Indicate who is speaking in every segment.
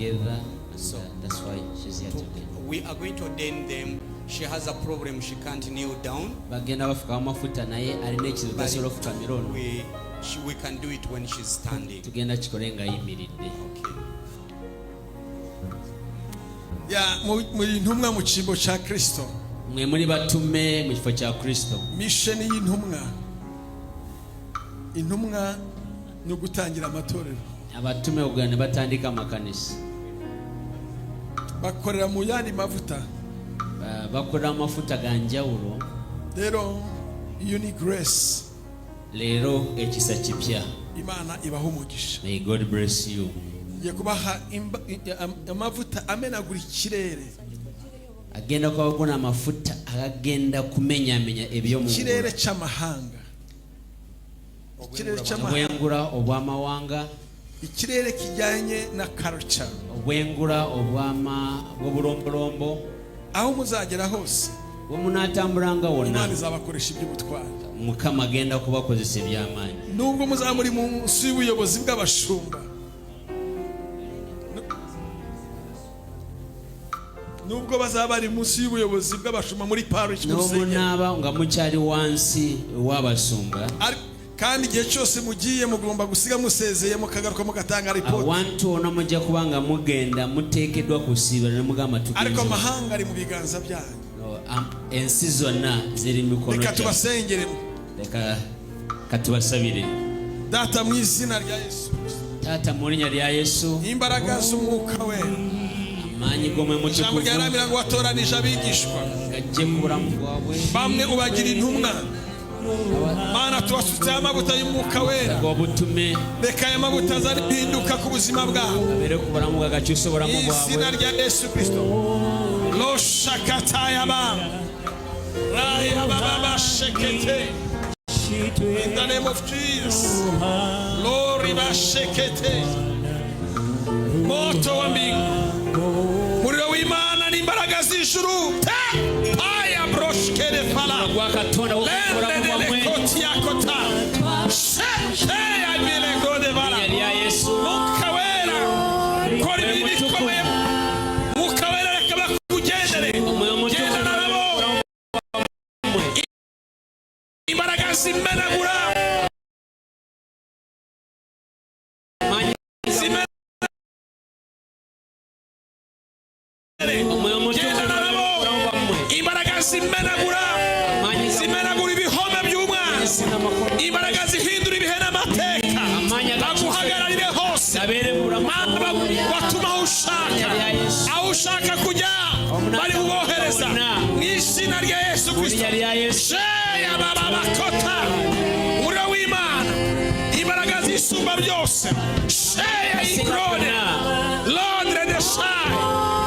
Speaker 1: together, and
Speaker 2: So-
Speaker 1: that's why she's here today.
Speaker 2: We are going to ordain them. She has a problem, she can't kneel down.
Speaker 1: Bagenda bafukawo amafuta naye alina ekizibu tasobola okufukamira ono.
Speaker 2: We can do it when she's standing.
Speaker 1: Tugenda kikole nga ayimiridde.
Speaker 2: Okay.
Speaker 3: Ya muri intumwa mu cyimbo cya Kristo.
Speaker 1: Mwe muri batume mu kifo kya Kristo.
Speaker 3: Mission y'intumwa, intumwa ni ugutangira amatorero.
Speaker 1: Abatume okugenda ne batandika amakanisa.
Speaker 3: Bakorera mu yandi mavuta.
Speaker 1: Bakolera amafuta ga njawulo.
Speaker 3: Rero iyo ni grace.
Speaker 1: Leero ekisa kipya.
Speaker 3: Imana ibaha umugisha.
Speaker 1: May God bless you.
Speaker 3: Ngiye kubaha amavuta amenagura ikirere.
Speaker 1: Agenda kubaguna amafuta agagenda kumenyamenya
Speaker 3: Ikirere
Speaker 1: ebyomungula.
Speaker 3: cy'amahanga, ikirere cy'amahanga.
Speaker 1: Obwengula obw'amawanga.
Speaker 3: Ikirere kijyanye na culture.
Speaker 1: Obwengula bw'obulombolombo.
Speaker 3: Aho muzagera hose,
Speaker 1: bwe munaatambulanga wonna,
Speaker 3: Imana izabakoresha iby'ubutwari.
Speaker 1: Mukama agenda kubakozesa eby'amaanyi.
Speaker 3: Nubwo muzaba muri munsi y'ubuyobozi bw'abashumba, nubwo bazaba bari munsi y'ubuyobozi bw'abashumba muri parish, mu rusengero,
Speaker 1: n'obunaaba nga mukyali wansi w'abasumba,
Speaker 3: kandi igihe cyose mugiye mugomba gusiga musezeye, mukagaruka mugatanga ripoti.
Speaker 1: Awantu wonna mujja kuba nga mugenda muteekeddwa kusiiba ne mugamba
Speaker 3: Ariko
Speaker 1: tugenze.
Speaker 3: amahanga ari mu biganza byanyu.
Speaker 1: Ensi zonna ziri mu mikono
Speaker 3: Reka
Speaker 1: gyaffe.
Speaker 3: tubasengere.
Speaker 1: Leka katubasabire.
Speaker 3: Data, mu izina rya Yesu,
Speaker 1: Taata, mu linnya lya Yesu,
Speaker 3: imbaraga z'Umwuka We,
Speaker 1: amaanyi g'Omwoyo
Speaker 3: ijambo
Speaker 1: Mutukuvu
Speaker 3: ryaramira ngo watoranije abigishwa,
Speaker 1: gajje ku bulamu bwabwe,
Speaker 3: bamwe ubagira intumwa. Mana, tubasutseho amavuta y'Umwuka Wera.
Speaker 1: obutume.
Speaker 3: Reka aya mavuta azane impinduka ku buzima bwabo.
Speaker 1: Abeere ku bulamu bwe gakyusa obulamu
Speaker 3: Izina
Speaker 1: bwabwe.
Speaker 3: Rya Yesu Kristo, loshakatayaba rayabababashekete. In the name of Jesus, lori bashekete, moto wa mbingu, muriro w'Imana n'imbaraga z'ijuru te aya broshkere fala
Speaker 1: Gwa Katonda gukora mu bwamwe.
Speaker 3: lendelelekotiakota sheteya milegode vala.
Speaker 1: Linnya lya Yesu.
Speaker 3: Mwuka Wera, kora ibintu bikomeye. Mwuka Wera, reka bakugendere.
Speaker 1: Omwoyo Mutukuvu
Speaker 3: Gendana nabo. Imbaraga zimenagura.
Speaker 1: Amaanyi.
Speaker 3: Zimenagure.
Speaker 1: Omwoyo Mutukuvu
Speaker 3: Gendana nabo.
Speaker 1: bwammwe.
Speaker 3: Imbaraga zimenagura.
Speaker 1: Amaanyi.
Speaker 3: Zimenagura ibihome by'umwanzi. Imbaraga zihindura ibihe n'amateka.
Speaker 1: Amaanyi.
Speaker 3: Baguhagararire hose.
Speaker 1: Gabeere mu bulamu.
Speaker 3: Mana, batuma aho ushaka, aho ushaka kujya bari bubohereza mu izina rya Yesu
Speaker 1: Mu
Speaker 3: Kristo.
Speaker 1: linnya lya Yesu.
Speaker 3: Sheya baba bakota, umuriro w'Imana, imbaraga zisumba byose, sheya ikrone londre de shai,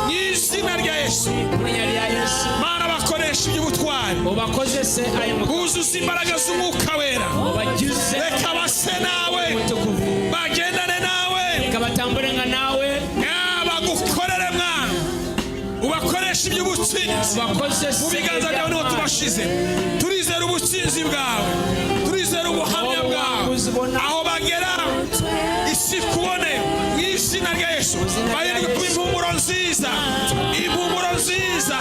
Speaker 3: mu izina rya Yesu.
Speaker 1: Mu linnya lya Yesu.
Speaker 3: Mana, bakoresha iby'ubutwari.
Speaker 1: Obakozese ayi Mukama.
Speaker 3: Buzuza imbaraga z'Umwuka Wera.
Speaker 1: Obajjuze
Speaker 3: Reka base nawe.
Speaker 1: Mutukuvu.
Speaker 3: Bagendane nawe.
Speaker 1: Leka batambulenga naawe.
Speaker 3: Bagukorere mwana, ubakoresha iby'ubutsinzi.
Speaker 1: Obakozese.
Speaker 3: Mu biganza byawe niho tubashize. Turizera ubutsinzi bwawe, turizera ubuhamya bwawe. Aho bagera isi kubone mu izina rya Yesu. Bahindwe kuba impumuro nziza, impumuro nziza.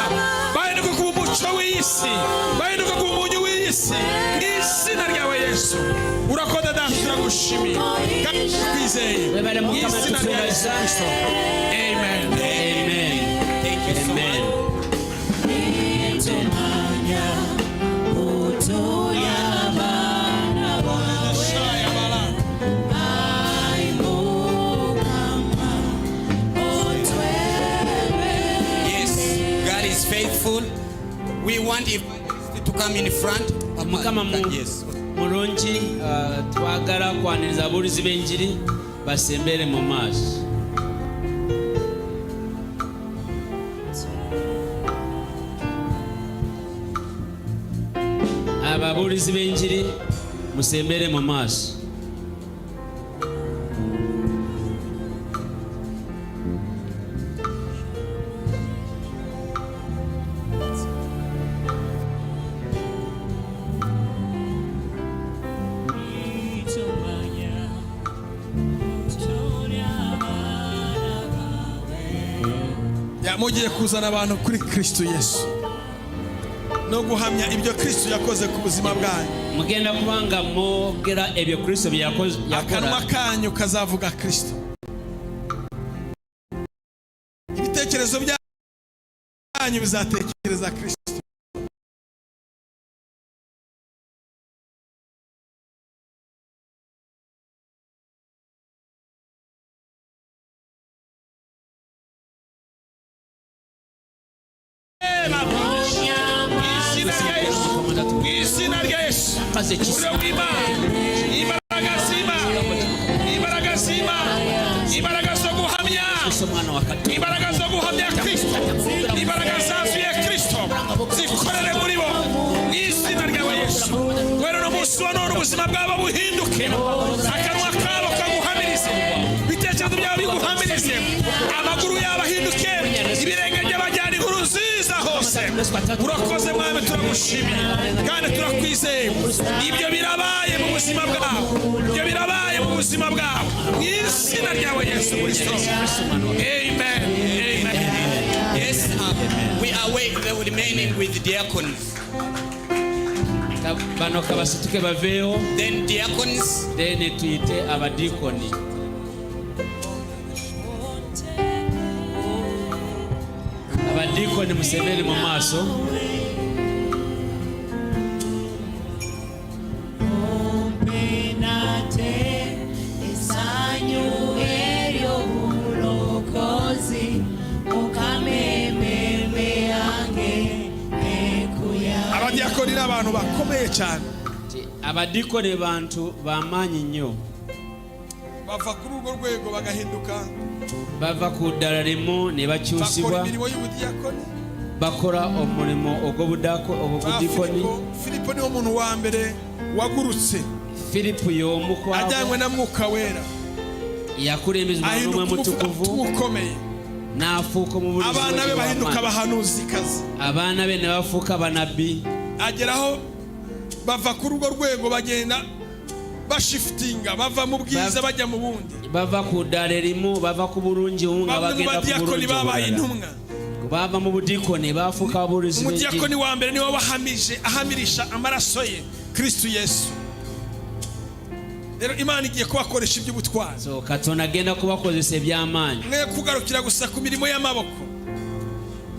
Speaker 3: Bahindwe kuba umuco w'isi, bahindwe kuba umunyu w'isi mu izina ryawe Yesu. Urakoze Data, turagushimiye kandi twizeye
Speaker 1: Webale
Speaker 3: mu
Speaker 1: Mukama,
Speaker 3: izina rya Yesu
Speaker 1: tukwebaza.
Speaker 3: Kristo, amen.
Speaker 1: Amen.
Speaker 2: Thank you so
Speaker 1: Amen.
Speaker 2: much.
Speaker 3: Shaya bala.
Speaker 2: Yes, God is faithful. We want evangelist to come in front. Papa,
Speaker 1: Mukama
Speaker 2: yes.
Speaker 1: mulungi. Twagala kwaniriza ababuulizi b'enjiri basembere mu maaso. Ababuulizi b'enjiri musembere mu maaso.
Speaker 3: Ya, mugiye kuzana abantu kuri Kristo Yesu no guhamya ibyo Kristo yakoze ku buzima bwanyu.
Speaker 1: Mugenda kubanga mwogera ebyo Kristo bye
Speaker 3: Akanwa
Speaker 1: yakora.
Speaker 3: Kanyu kazavuga Kristo, ibitekerezo byanyu bizatekereza Kristo. Mu izina rya Yesu, mu izina rya Yesu, umuriro w'Imana, imbaraga z'Imana, imbaraga z'Imana, imbaraga zo guhamya,
Speaker 1: Omwana wa Katonda.
Speaker 3: Imbaraga zo guhamya Kristo, imbaraga zazuye Kristo zikorere muri bo mu izina ryawe Yesu. Guhera uno munsi wa none ubuzima bwabo buhinduke, akanwa kabo kaguhamirize, ibitekerezo byabo biguhamirize, amaguru yabo ahinduke ibirenge by'abajyana inkuru nziza hose. Urakoze Mwami, turagushimiye kandi turakwizeye. Ibyo birabaye mu buzima bwabo, ibyo birabaye mu buzima bwabo mu izina ryawe Yesu Kristo. Amen, amen.
Speaker 2: Yes, we are remaining with deacons.
Speaker 1: Bano kabasituke baveewo.
Speaker 2: Then deacons,
Speaker 1: Then tuyite abadiikoni. Abadiikoni musembere mu maaso.
Speaker 4: Penate essanyu ery'obulokozi Mukama emmeeme yange ekuya.
Speaker 3: Abadiyakoni ni abantu bakomeye cyane.
Speaker 1: Nti abadiikoni bantu bamaanyi nnyo.
Speaker 3: Bava kuri urwo rwego bagahinduka,
Speaker 1: Bava ku ddala limu ne
Speaker 3: bakora
Speaker 1: bakyusibwa,
Speaker 3: imirimo y'ubudiyakoni.
Speaker 1: Bakora omulimu
Speaker 3: Ba
Speaker 1: ogw'obudiikoni.
Speaker 3: Filipo, Filipo niwo muntu wa mbere wagurutse
Speaker 1: Firipu y'omu ku abo
Speaker 3: ajyanywe na Mwuka Wera,
Speaker 1: yakulembezebwa
Speaker 3: ahinduka
Speaker 1: n'Omwoyo Mutukuvu,
Speaker 3: umuvugabutumwa ukomeye.
Speaker 1: N'afuuka omubulizi
Speaker 3: Abana be bahinduka
Speaker 1: w'amaanyi.
Speaker 3: abahanuzikazi.
Speaker 1: Abaana be ne bafuuka banabbi.
Speaker 3: Ageraho bava kuri urwo rwego bagenda bashifitinga, bava mu bwiza bajya mu bundi.
Speaker 1: Bava ku ddala erimu, bava ku bulungi obu nga
Speaker 3: Bamwe mu
Speaker 1: bagenda ku
Speaker 3: badiyakoni
Speaker 1: bulungi
Speaker 3: babaye
Speaker 1: obulala.
Speaker 3: intumwa.
Speaker 1: Bava mu budiikoni bafuuka ababuulizi b'enjiri.
Speaker 3: Umudiyakoni wa mbere niwe wahamije, ahamirisha amaraso ye Kristu Yesu. Rero Imana igiye kubakoresha iby'ubutwari.
Speaker 1: So Katonda agenda kubakozesa eby'amaanyi.
Speaker 3: Mwe kugarukira gusa ku mirimo y'amaboko,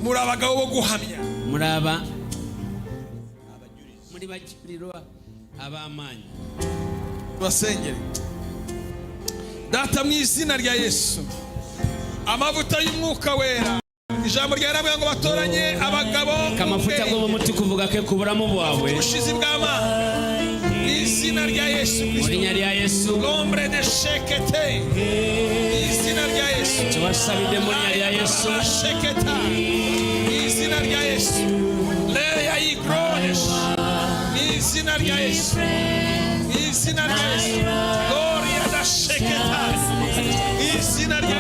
Speaker 3: muri abagabo bo guhamya.
Speaker 1: Mulaba muli bajulirwa ab'amaanyi.
Speaker 3: Tubasengere. Data, mu izina rya Yesu, amavuta y'Umwuka Wera, ijambo ryaravuga ngo batoranye abagabo
Speaker 1: Kamafuta g'omutukuvu gake ku bulamu bwabwe.
Speaker 3: Ubushizi bw'amazi mu izina rya Yesu
Speaker 1: Mu
Speaker 3: Kristo.
Speaker 1: linnya lya Yesu.
Speaker 3: L'ombre de shekete, mu izina rya Yesu.
Speaker 1: Tubasabidde mu linnya lya Yesu.
Speaker 3: Sheketa, mu izina rya Yesu. Leya igronesh, mu izina rya Yesu, mu izina rya Yesu. Gloria da sheketa, mu izina rya